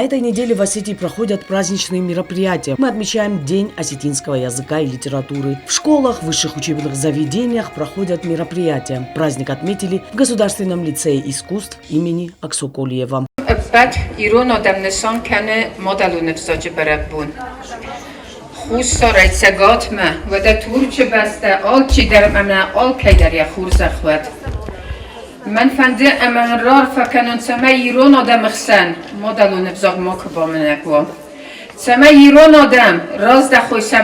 этой неделе в Осетии проходят праздничные мероприятия. Мы отмечаем День осетинского языка и литературы. В школах, высших учебных заведениях проходят мероприятия. Праздник отметили в Государственном лицее искусств имени Аксоколиева. Ӕппӕт ирон адӕм нысан кӕны мадӕлон ӕвзаджы бӕрӕгбон. Хуссарӕй Цӕгатмӕ, уӕдӕ Турчы бӕстӕ алчидӕр ӕмӕ алкӕйдӕр йӕ хорзӕх уӕд. Мӕн фӕнды ӕмӕ ын раарфӕ кӕнон, цӕмӕй ирон адӕмы хсӕн мадӕлон ӕвзаг макуы бамынӕг уа. Цӕмӕй ирон адӕм раздӕхой сӕ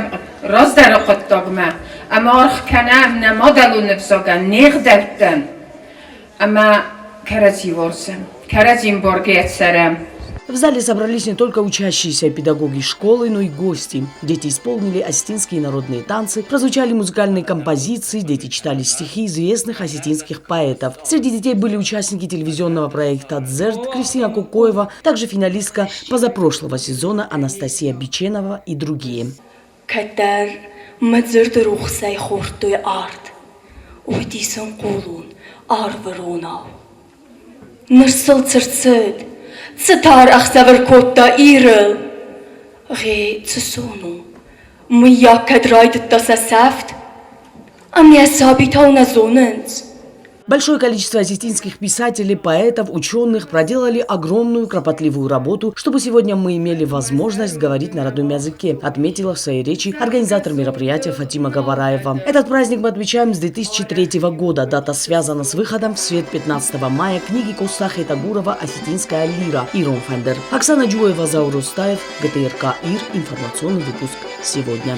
раздӕры хъуыддагмӕ ӕмӕ аргъ кӕнӕм нӕ мадӕлон ӕвзагӕн, не гъдӕуттӕн ӕмӕ кӕрӕдзи уарзӕм, кӕрӕдзи ӕмбаргӕйӕ цӕрӕм. В зале собрались не только учащиеся и педагоги школы, но и гости. Дети исполнили осетинские народные танцы, прозвучали музыкальные композиции, дети читали стихи известных осетинских поэтов. Среди детей были участники телевизионного проекта «Дзерт» Кристина Кукоева, также финалистка позапрошлого сезона Анастасия Биченова и другие. Кӕддӕр мӕ дзырды рухсӕй хордтой ард, Уыди сын хъулон арвы ронау. Ныр сыл цы рцыд, цы тар ӕхсӕвӕр кодта Ирыл? Гъе, цы сон у, мыййаг кӕд райдыдта сӕ сӕфт? Ӕмӕ сабитау нӕ зонынц. Большое количество осетинских писателей, поэтов, ученых проделали огромную кропотливую работу, чтобы сегодня мы имели возможность говорить на родном языке, отметила в своей речи организатор мероприятия Фатима Гавараева. Этот праздник мы отмечаем с 2003 года. Дата связана с выходом в свет 15 мая книги Коста Хетагурова «Осетинская лира» Ирон Фендер. Оксана Джуева, Заур Устаев, ГТРК «Ир». Информационный выпуск сегодня.